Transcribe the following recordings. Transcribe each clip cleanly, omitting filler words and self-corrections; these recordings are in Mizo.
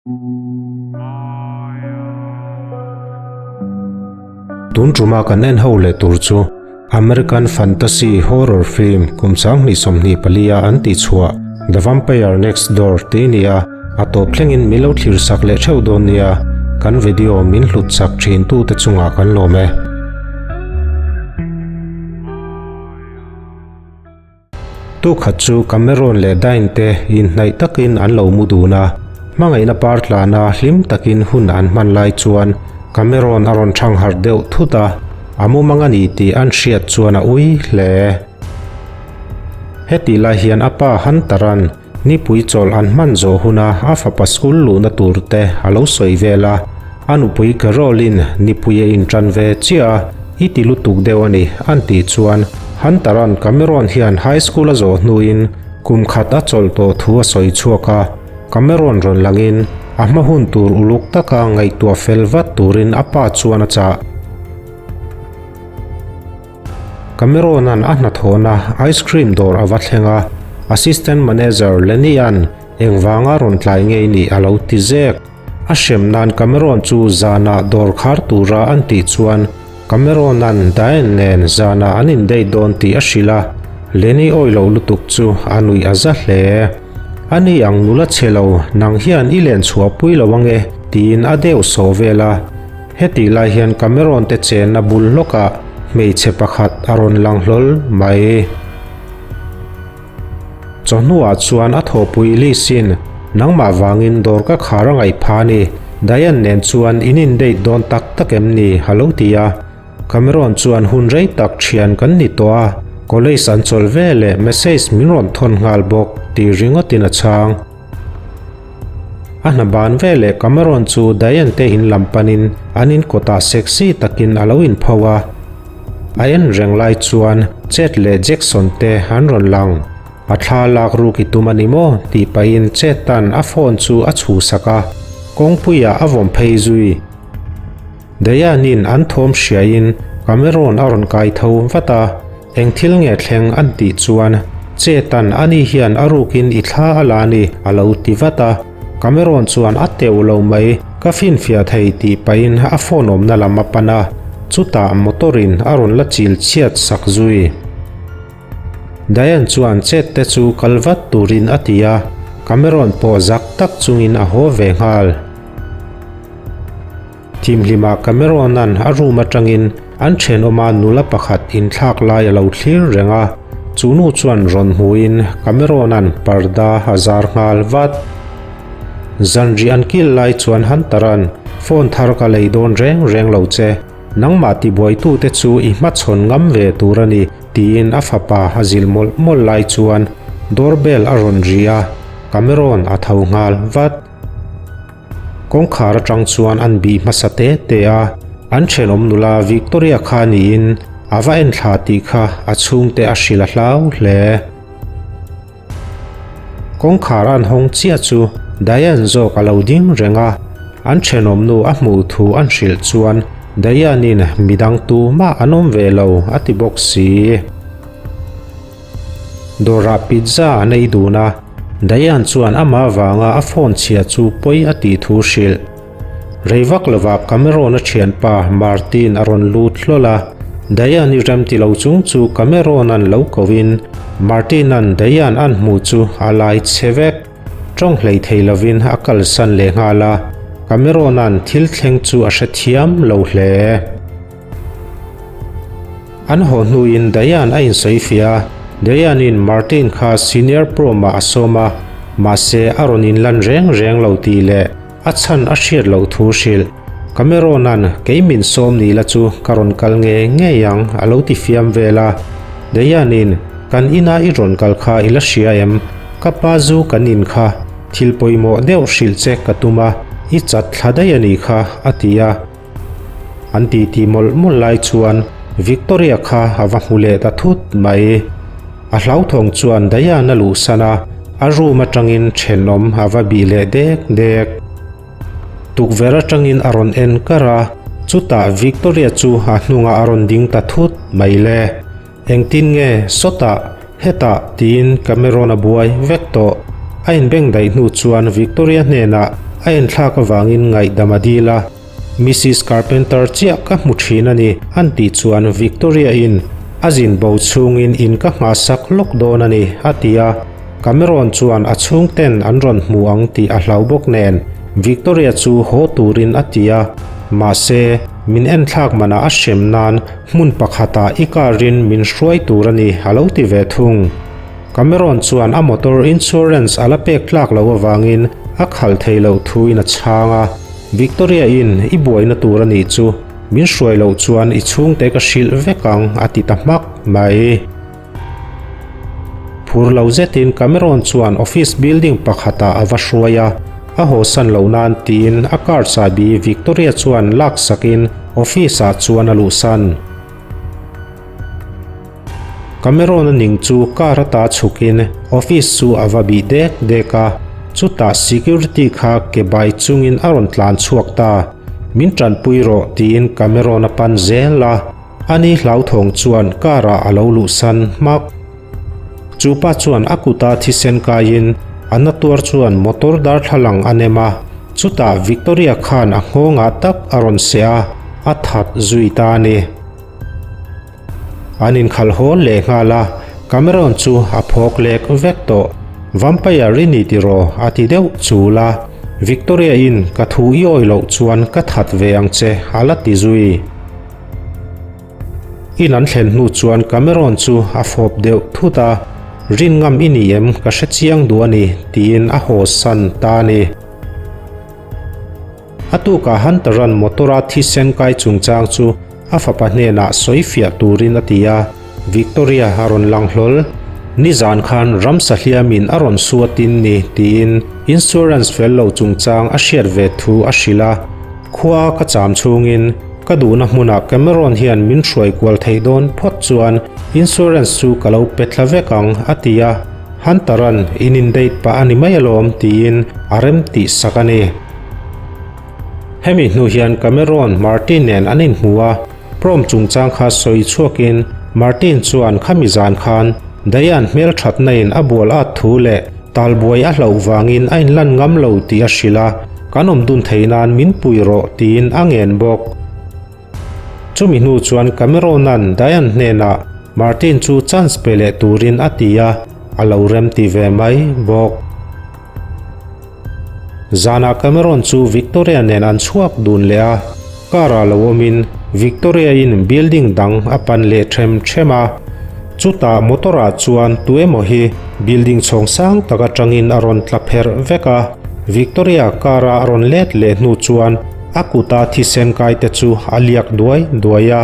Tun tuma kan en ho leh tur chu American fantasy horror film kum 2024 a an tih chhuah The Vampire Next Door tih a ni a, a tawp thlengin min lo thlir sak leh theuh dawn nia, kan video min hlut chak thin tute chungah kan lawm e. Tukhat chu Cameron leh Dain te inhnaih takin an lo mu dun a, hmangaihna par tlana hlim takin hun an hman lai chuan Cameron a rawn thang harh deuh thut a, a mumang a ni tih an hriat chuan a ui hle. Hetih lai hian a pa Hunter-a'n Nipui chawlh an hman zawh huna a fapa school luhna tur te a lo sawi vel a, a nupui Carol-in nipui a inṭan ve chiah a, i ti lutuk deuh a ni an tih chuan Hunter-a'n Cameron hian high school a zawh hnuin kum khat a chawlh tawh thu a sawi chhuak a, Cameron rawn langin a hma hun tur uluk taka ngaihtuah fel vat turin a pa chuan a chah. Cameron-a'n a hnathawhna ice cream dawr a va thleng a, assistant manager Lenny-a'n engvanga rawn tlai ngei nih a lo ti zek. A hrem nan Cameron chu zanah dawr khar tura an tih chuan Cameron-a'n Diane nen zanah an indate dawn tih a hrilh a, Lenny awi lo lutuk chu a nuih a za hle. Ani ang nula chhe lo, nang hian i len chhuahpui lo ange, tiin a deuh sawh vel a. Hetih lai hian Cameron te chenna bul hlawkah hmeichhe pakhat a rawn lang hlawl mai. Chawhnuah chuan a thawhpui Liz-in, Nangmah vangin dawr ka khar a ngaih pha ni, Diane nen chuan in in-date dawn tak tak em ni? a lo ti a. Cameron chuan hun rei tak thian kan ni tawh a, college an chawlh ve leh message min rawn thawn nghal bawk tih ringawtin a chhang. A hna ban veleh Cameron chu Diane te in lam panin an in kawtah sexy takin a lo inpho a. A en reng lai chuan Chet leh Jackson te an rawn lang. A thla lak ruk i tum a ni maw? tih pahin Chet-a'n a phone chu a chhuhsak a, kawngpuiah a vawm phei zui. Diane-in an thawm hriain Cameron a rawn kai tho vat a, eng thil nge thleng an tih chuan Chetan ani hian a rukin i thla a la ni a lo ti vat a, Cameron chuan a teuh lo mai, ka finfiah thei tih pahin a phone awmna lam a pan a, chutah motor-in a rawn la chil chhiat sak zui. Diane chuan Chet te chu kal vat turin a ti a, Cameron pawh zak tak chungin a haw ve nghal. Thimhlimah Cameron-a'n a room atangin an thenawma nula pakhat inthlak lai a lo thlir reng a, chu nu chuan rawn hmuhin Cameron-a'n parda a zar nghal vat. Zanri an kil lai chuan Hunter-a'n, Phone thar ka lei dawn reng reng lo che, nangmah tibuaitute chu i hmachhawn ngam ve tur a ni, tiin a fapa a zilh mawlh mawlh lai chuan doorbell a rawn ri a, Cameron a tho nghal vat. Kawngkhar atang chuan an bih hmasa te te a, an thenawm nula Victoria kha niin a va en thla tih kha a chhungte a hrilh a hlau hle. Kawngkhar an hawng chiah chu Diane zawk a lo ding reng a, an thenawm nu a hmuh thu an hrilh chuan Diane-in midang tumah an awm ve lo a ti bawk si. Dawrah pizza an ei dun a, Diane chuan amah vanga a phone chhia chu pawi a tih thu hrilh. Rei vak lovah Cameron-a thianpa Martin a rawn lut hlawl a, Diane-i rem ti lo chung chu Cameron-a'n lo kohin Martin-a'n Diane a'n hmuh chu a lai chhe vek. Tawng hlei thei lovin a kalsan leh nghal a, Cameron-a'n thil thleng chu a hrethiam lo hle. An haw hnuin Diane a insawi fiah a, Diane-in Martin kha senior prom-ah a sawm a, mahse a rawn inlan reng reng lo tih leh a chhan a hriat loh thu hrilh. Cameron-a'n kei min sawm ni la chu ka rawn kal ngei ngei ang a lo ti fiam vel a. Diane-in kan ina i rawn kal kha i la hria em? Ka pa zu kan in kha thil pawimawh deuh hrilh che ka tum a, i chat thla daih a nih kha a ti a. An titi mawlh mawlh lai chuan Victoria kha a va hmu leh ta thut mai. A hlauthawng chuan Diana luhsan a, a room atangin thenawm a va bih leh dek dek. Tukverh atangin a rawn en kar a, chutah Victoria chu a hnungah a rawn ding ta thut mai le. Engtin nge sawtah, hetah tiin Cameron a buai vek tawh. A inbeng daih hnu chuan Victoria hnenah. A enthlak avangin ngaihdam a dil a. Missis Carpenter chiah ka hmu thin a ni an tih chuan Victoria-in a zin bo chhungin in ka nghahsak lawk dawn a ni a ti a. Cameron chuan a chhungten an rawn hmu ang tih a hlau bawk nen Victoria chu haw turin a ti a. Mahse, min enthlak manah a hrem nan hmun pakhatah i car-in min hruai tur a ni a lo ti ve thung. Cameron chuan a motor insurance a la pek tlak loh avangin a khalh thei loh thuin a chhang a. Victoria in i buaina tur a nih chu, min hruai loh chuan i chhungte ka hrilh vek ang a ti ta hmak mai. Phur lo zetin Cameron chuan office building pakhatah a va hruai a, a hawsan loh nan tiin a car chahbi Victoria chuan laksakin office ah chuan a luhsan. Cameron-a ning chu car ata chhukin office chu a va bih dek dek a, chutah security kha ke bai chungin a rawn tlan chhuak ta. Min tanpui rawh tiin Cameron-a pan zel a, ani hlauthawng chuan car-ah a lo luhsan hmak. Chu pa chuan a kuta thisen kaiin a na tuar chuan motor darthlalang a nem a, chutah Victoria khan a nghawngah tak a rawn seh a, a that zui ta a ni. An inkhalh hawl leh nghal a, Cameron chu a phawk lek vek tawh. Vampire i ni tiraw? a ti deuh chul a. Victoria-in ka thu i awi loh chuan ka that ve ang che a la ti zui. In an thlen hnu chuan Cameron chu a fawp deuh thut a, Rin ngam i ni em ka hre chiang duh a ni tiin a haw san ta a ni. A tukah Hunter-a'n motor-a thisen kai chungchang chu a fapa hnenah sawi fiah turin a ti a, Victoria a rawn lang hlawl. Nizan khan ramsa hliamin a rawn suatin ni tiin insurance fel lo chungchang a hriat ve thu a hrilh a. Khua ka cham chhungin ka duhna hmunah Cameron hian min hruai kual theih dawn phawt chuan insurance chu ka lo pe thla vek ang a ti a. Hunter-a'n in indate pah a ni mai alawm tiin a rem tih sak a ni. Hemi hnu hian Cameron, Martin nen an inhmu a, prom chungchang kha sawi chhuakin Martin chuan khami zan khan Diane hmelthatna in a bual at thu leh talbuai a hlauh vangin a inlan ngam lo tih a hrilh a, kan awm dun thei nan min pui rawh tiin a ngen bawk. Chumi hnu chuan Cameron-a'n Diane hnenah Martin chu chance pe leh turin a ti a, a lo remti ve mai bawk. Zanah Cameron chu Victoria nen an chhuak dun leh a, car ah lo awmin Victoria-in building dang a pan leh them them a. Chutah motor ah chuan tu emaw hi building chhawng sang tak atangin a rawn tla pherh vek a, Victoria car a rawn let leh hnu chuan a kuta thisen kai te chu a liak duai duai a.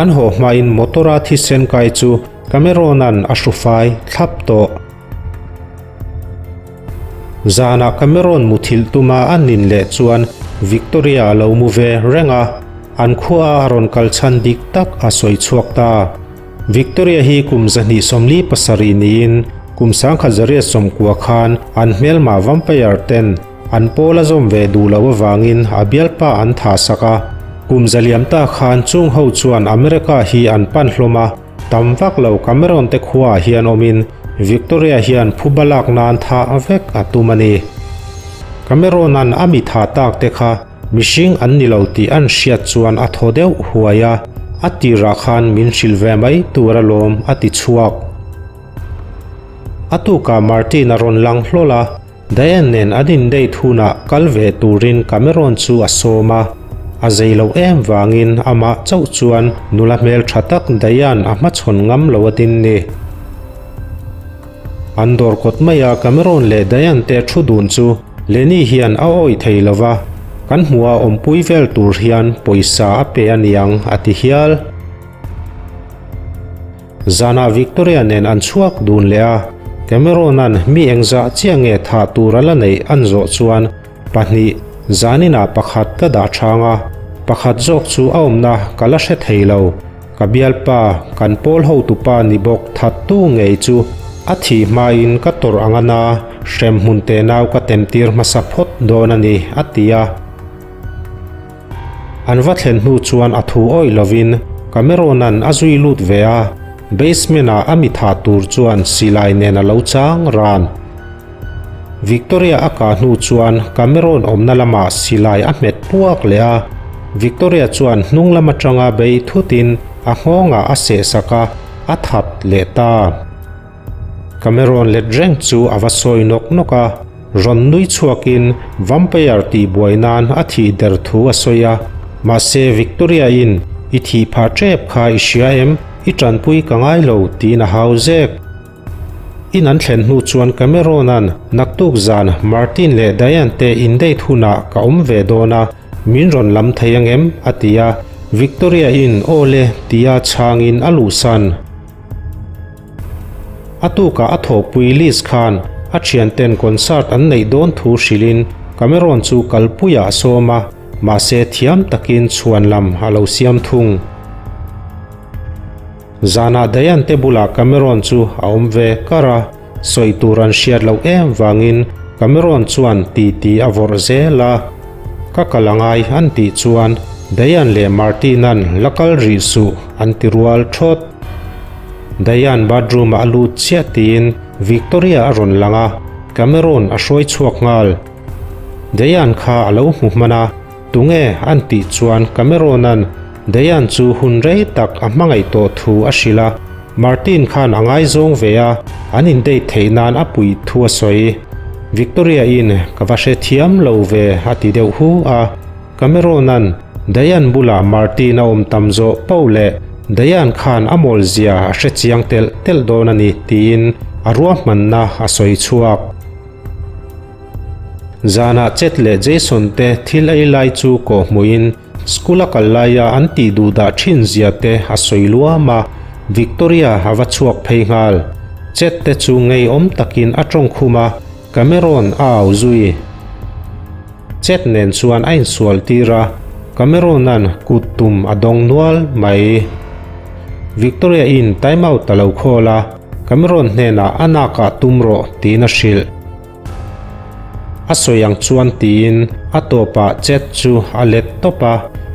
An haw hmain motor a thisen kai chu Cameron-a'n a hrufai thlap tawh. Zanah Cameron muthilh tuma a nin leh chuan Victoria a lo mu ve reng a, an khua a rawn kal chhan dik tak a sawi chhuak ta. Victoria hi kum 247 niin kum 1990 khan an hmelma vampire ten an pawl a zawm ve duh loh avangin a bialpa an thah sak a. Kum zaliam ta khan chung ho chuan America hi an pan hlawm a, Tam vak lo Cameron te khuaah hian awmin Victoria hian phuba lak nan thah vek a tum a ni. Cameron-a'n a mi thah tak te kha mihring an ni lo tih an hriat chuan a thaw deuh huai a, a tirah khan min hrilh ve mai tur alawm a ti chhuak. A tukah Martin a rawn lang hlawl a, Diane nen an indate hunah kal ve turin Cameron chu a sawm a, a zei loh em vangin amah chauh chuan nula hmeltha tak Diane a hmachhawn ngam lo a din ni. An dawr kawt maia Cameron leh Diane te thu dun chu Lenny hian a awih thei lo va, kan hmuha awmpui vel tur hian pawisa a pe a niang a ti hial. Zanah Victoria nen an chhuak dun leh a, Cameron-a'n mi engzah chiah nge thah tur a la neih an zawh chuan pahnih, zaninah pakhat ka dah chhang a, pakhat zawk chu a awmna ka la hre thei lo, ka bialpa, kan pawl hotupa ni bawk thattu ngei chu a thih hmain ka tawrh ang a na, hremhmun tenau ka temtir hmasa phawt dawn a ni, a ti a. An va thlen hnu chuan a thu awih lovin Cameron-a'n a zui lut ve a, basement-ah a mi thah tur chuan silai nen a lo chang ran. Victoria a kah hnu chuan Cameron awmna lamah silai a hmet puak leh a. Victoria chuan hnung lam atanga bei thutin a nghawngah a sehsak a, a that leh ta. Cameron let reng chu a va sawi nawk nawk a, rawn nui chhuakin vampire tih buai nan a thih der thu a sawi a, mahse Victoria-in i thih phah tep kha i hria em, i tanpui ka ngai lo tiin a hau zek. In an thlen hnu chuan Cameron-a'n naktuk zan Martin leh Diane te in date hunah ka awm ve dawn a, min rawn lam thei ang em? a ti a, Victoria-in aw le tia chhangin a luhsan. A tukah a thawhpui Liz khan a thianten concert an neih dawn thu hrilhin Cameron chu kalpuiah a sawm a, mahse thiam takin chhuan lam a lo siam thung. Zanah Diane te bulah Cameron chu a awm ve kar a, sawi tur an hriat loh em vangin Cameron chuan titi a vawrh zel a. Ka kal a ngai an tih chuan Diane leh Martin-a'n la kal rih suh an ti rual thawt. Diane bathroom-ah a lut chiah tiin Victoria a rawn lang a, Cameron a hruai chhuak nghal. Diane kha a lo hmu hman a, tunge an tih chuan Cameron-a'n Diane chu hun rei tak a hmangaih tawh thu a hrilh a, Martin khan a ngaizawng ve a, an in-date theih nan a puih thu a sawi. Victoria-in ka va hrethiam lo ve a ti deuh hu a. Cameron-a'n Diane bulah Martin a awm tam zawh poh leh Diane khan a mawl zia a hre chiang telh telh dawn a ni tiin a ruahmanna a sawi chhuak. Zanah Chet leh Jason te thil ei lai chu kawhhmuhin school a kal laia an tih duh dah thin zia te a sawi luam a, Victoria a va chhuak phei nghal. Chet te chu ngeiawm takin a tawngkhum a, Cameron a au zui. Chet nen chuan a insual tir a, Cameron-a'n kut tum a dawng nual mai. Victoria-in time out a lo call a, Cameron hnenah a nakah tum rawh tiin a hrilh. A sawi ang chuan tiin a tawpah Chet chu a let tawp a,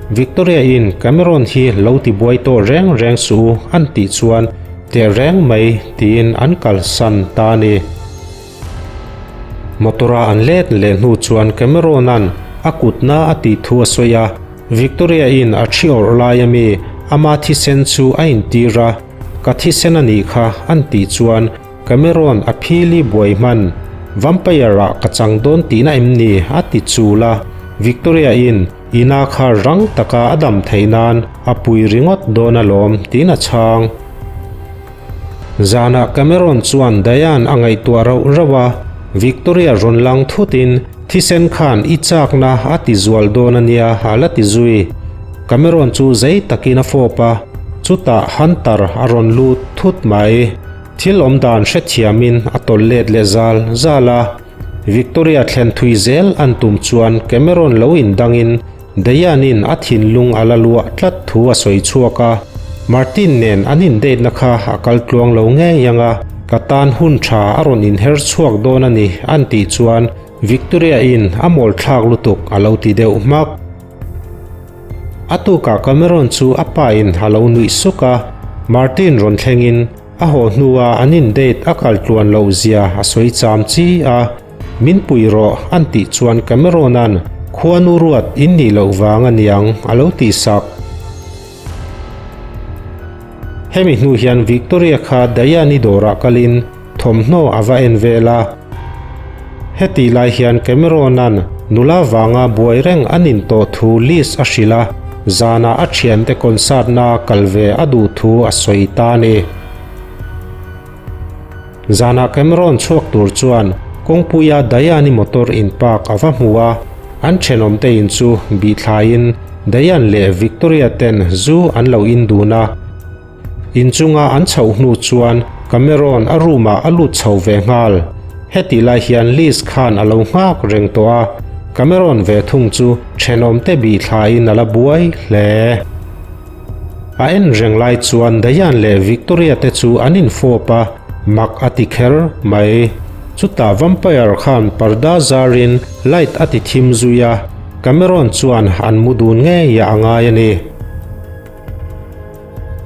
Victoria-in Cameron hi lo ti buai tawh reng reng suh u an tih chuan teh reng mai tiin an kalsan ta a ni. Motor-a an let leh hnu chuan Cameron-a'n a kutna a tih thu a sawi a, Victoria-in a thi awrh lai ami ama thisen chu a intir a, Ka thisen a nih kha an tih chuan Cameron a phili buai hman. Vampire-ah ka chang dawn tihna em ni? a ti chul a, Victoria-in ina kha rang taka a dam theih nan a pui ringawt dawn alawm tiin a chhang. Zanah Cameron chuan Diane a ngaihtuah rauh rauh a, Victoria rawn lang thutin thisen khan i chakna a ti zual dawn a nia a la ti zui. Cameron chu zei takin a fawp a, chutah Hunter a rawn lut thut mai. Thil awmdan hrethiamin a tawlh let leh zal zal a, Victoria thlen thui zel an tum chuan Cameron lo indangin Diane-in a thinlung a la luah tlat thu a sawi chhuak a, Martin nen an in-date na kha a kal tluang lo ngei ang a, ka tan hun tha a rawn inher chhuak dawn a ni an tih chuan Victoria-in a mawl thlak lutuk a lo ti deuh hmak. A tukah Cameron chu a pa in a lo nuih suk a, Martin rawn thlengin a haw hnua an in-date a kal tluan loh zia a sawi cham chi a, Min pui rawh an tih chuan Cameron-a'n khuanu ruat in nih loh vang a niang a lo tih sak. Hemi hnu hian Victoria kha Diane-i dawrah kalin thawmhnaw a va en vel a. Hetih lai hian Cameron-a'n nula vanga buai reng an in tawh thu Liz a hrilh a, zanah a thiante concert-naa kal ve a duh thu a sawi ta a ni. Zanah Cameron chhuak tur chuan kawngpuia Diane-i motor in park a va hmu a, an thenawmte in chu bihthlaiin Diane leh Victoria ten zu an lo in dun a. Inchunga an chhoh hnu chuan Cameron a room ah a lut chho ve nghal. Hetih lai hian Liz khan a lo nghak reng tawh a, Cameron ve thung chu thenawmte bihthlaiin a la buai hle. A en reng lai chuan Diane leh Victoria te chu an infawp a, mak a ti kher mai. Chutah vampire khan parda zarin light a ti thim zui a, Cameron chuan an mu dun ngei a ngai a ni.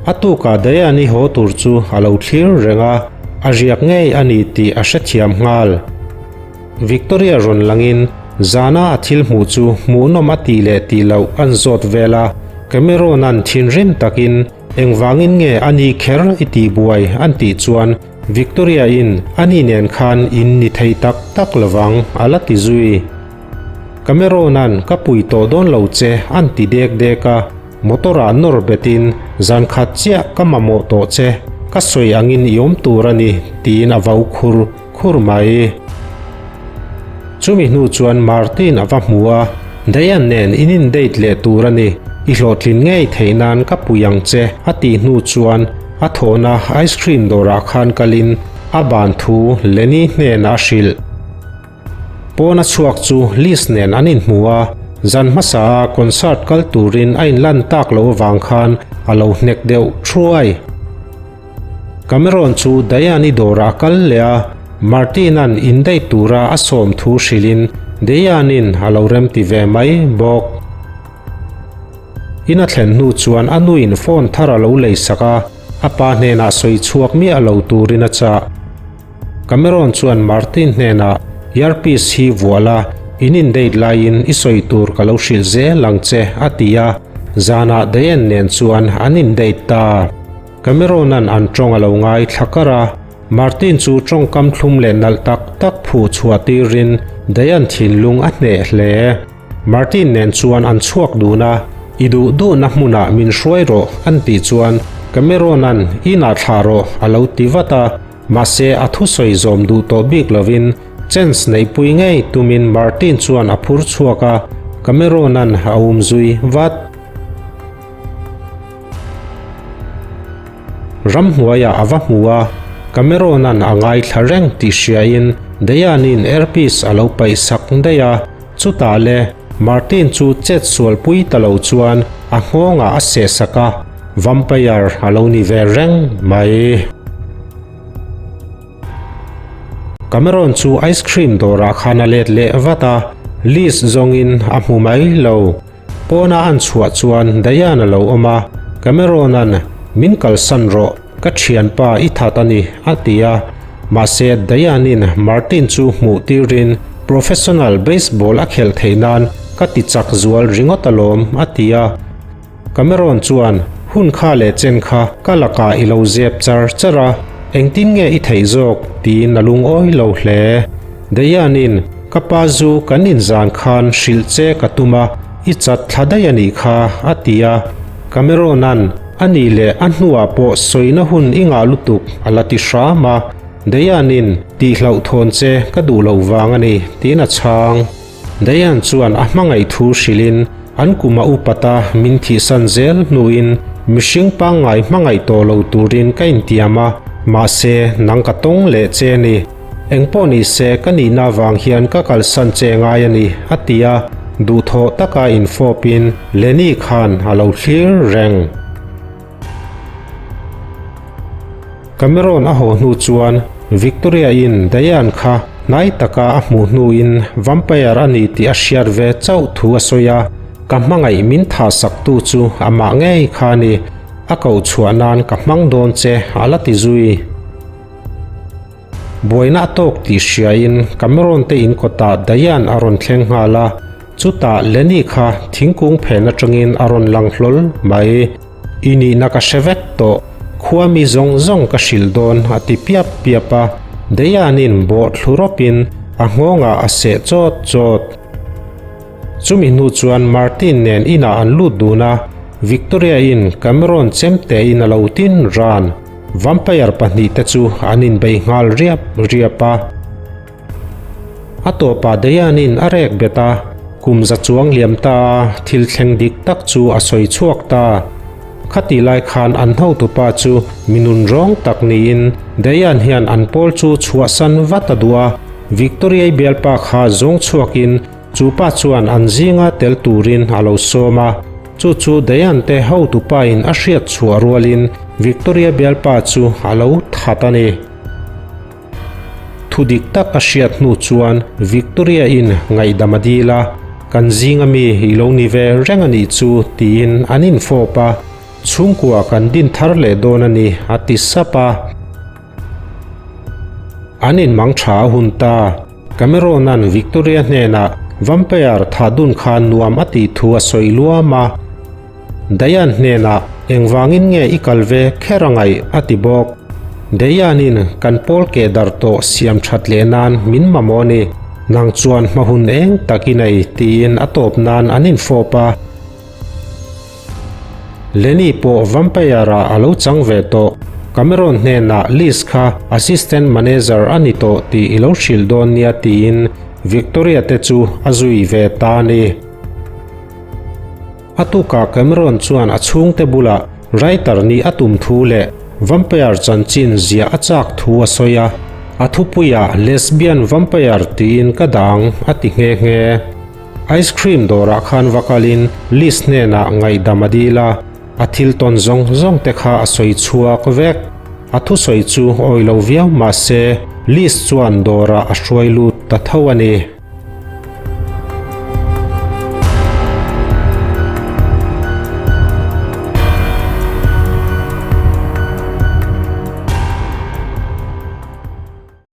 A tukah Diane-i haw tur chu a lo thlir reng a, a riak ngei a ni tih a hrethiam nghal. Victoria rawn langin zana a thil hmuh chu hmuhnawm a tih leh tih loh an zawt vel a, Cameron-a'n thinrim takin engvangin nge a ni kher i tihbuai an tih chuan Victoria-in ani nen khan in ni thei tak tak lovang a la ti zui. Cameron-a'n ka pui tawh dawn lo che an ti dek dek a. Motor-ah nawr betin, Zan khat chiah ka mamawh tawh che, ka sawi angin i awm tur a ni, tiin a vau khur khur mai. Chumi hnu chuan Martin a va hmu a, Diane nen in in-date leh tur a ni, i hlawhtlin ngei theih nan ka pui ang che, a tih hnu chuan a thawhna ice cream dawrah khan kalin a ban thu Lenny hnenah a hrilh. Pawna chhuak chu Liz nen an inhmu a, zan hmasa a concert kal turin a inlan tak loh avang khan a lo hnek deuh thuai. Cameron chu Diane-i dawrah a kal leh a, Martin-a'n indaih tura a sawm thu hrilhin Diane-i'n a lo remti ve mai bawk. In a thlen hnu chuan a nuin phone thar a lo leisak a, a pa hnenah sawi chhuak miah lo turin a chah. Cameron chuan Martin hnenah, Earpiece hi vuah la, in in-date laiin i sawi tur ka lo hrilh zel ang che, a ti a. Zanah Diane nen chuan an in-date ta. Cameron-a'n an tawng a lo ngai thla kar a. Martin chu tawngkam thlum leh nalh tak tak phuh chhuah tirin Diane thinlung a hneh hle. Martin nen chuan an chhuak dun a, I duh duhna hmunah min hruai rawh an tih chuan Cameron-a'n inah thlah rawh a lo ti vat a, mahse a thusawi zawm duh tawh bik lovin chance neihpui ngei tumin Martin chuan a phur chhuak a, Cameron-a'n a umzui vat. Ramhnuaiah a va hmu a, Cameron-a'n a ngaithla reng tih hriain Diane-i'n earpiece a lo paih sak daih a, chutah le Martin chu chet sualpui ta lo chuan a nghawngah a seh sak a, vampire a lo ni ve reng mai. Cameron chu ice cream dawrah khan a let leh vat a, Liz zawngin a hmu mai lo. Pawna an chhuah chuan Diane a lo awm a, Cameron-a'n, Min kalsan rawh, ka thianpa i that a ni, a ti a. Mahse, Diane-in Martin chu hmuh tirin professional baseball a khelh theih nan ka ti chak zual ringawt alawm, a ti a. Cameron chuan, Hun kha leh chen kha ka lakah i lo zep char char a, engtin nge i theih zawk? tiin a lungawi lo hle. Diane-in, Ka pa zu kan inzan khan hrilh che ka tum a, i chat thla daih a nih kha, a ti a. Cameron-a'n, A nih leh a hnuah pawh sawina hun i ngah lutuk, a la ti hram a. Diane-in, Tihhlauhthawn che ka duh loh vang a ni, tiin a chhang. Diane chuan a hmangaih thu hrilhin an kum a upat a min thihsan zel hnuin mihring pangngai hmangaih tawh lo turin ka intiam a, mahse nang ka tawng leh che ni. Engpawh ni se ka nihna vang hian ka kalsan che ngai a ni, a ti a, duhthawh taka infawpin Lenny khan a lo thlir reng. Cameron a haw hnu chuan Victoria-in Diane kha hnai taka a hmuh hnuin vampire a ni tih a hriat ve chauh thu a sawi a, Ka hmangaih min thahsaktu chu amah ngei kha a ni, a koh chhuah nan ka hmang dawn che a la ti zui. Buaina a tawk tih hriain Cameron te in kawtah Diane a rawn thleng nghal a, chutah Lenny kha thingkung phen atangin a rawn lang hlawl mai. I nihna ka hre vek tawh, khua mi zawng zawng ka hrilh dawn a ti piap piap a, Diane-in bawh thlu rawpin a nghawngah a seh chawt chawt. Chumi hnu chuan Martin nen inah an lut dun a, Victoria-in Cameron chemtein a lo tin ran. Vampire pahnihte chu an inbei nghal riap riap a. A tawpah Diane-in a rek bet a, kum za chuang liam ta a thil thleng dik tak chu a sawi chhuak ta. Khatih lai khan an hotupa chu mi nunrawng tak niin Diane hian an pawl chu chhuahsan vat a duh a, Victoria-i bialpa kha zawng chhuakin Chu pa chuan an zinga tel turin a lo sawm a, chu chu Diane te hotupa in a hriat chhuah rualin Victoria bialpa chu a lo that a ni. Thu dik tak a hriat hnu chuan Victoria in ngaihdam a dil a, Kan zinga mi i lo ni ve reng a nih chu tiin an infawp a, Chhungkua kan din thar leh dawn a ni a ti sap a. An inmang tha a hun ta. Cameron-a'n Victoria hnenah vampire thah dun kha nuam a tih thu a sawi luam a. Diane hnenah engvangin nge i kal ve kher a ngaih a ti bawk. Diane-in kan pawl keh darh tawh siam that leh nan min mamawh a ni. Nang chuan hma hun eng tak i nei tiin a tawp nan an infawp a. Lenny pawh vampire-ah a lo chang ve tawh. Cameron hnenah Liz kha assistant manager a ni tawh tih i lo hrilh dawn nia tiin Victoria te chu a zui ve ta a ni. A tukah Cameron chuan a chhungte bulah writer nih a tum thu leh vampire chanchin ziah a chak thu a sawi a, a thupuiah Lesbian Vampire tiin ka dang a ti nghe nghe. Ice cream dawrah khan va kalin Liz hnenah ngaihdam a dil a, a thil tawn zawng zawng te kha a sawi chhuak vek. A thusawi chu awilo viau mahse Liz chuan dawrah a hruai lut ta tho a ni.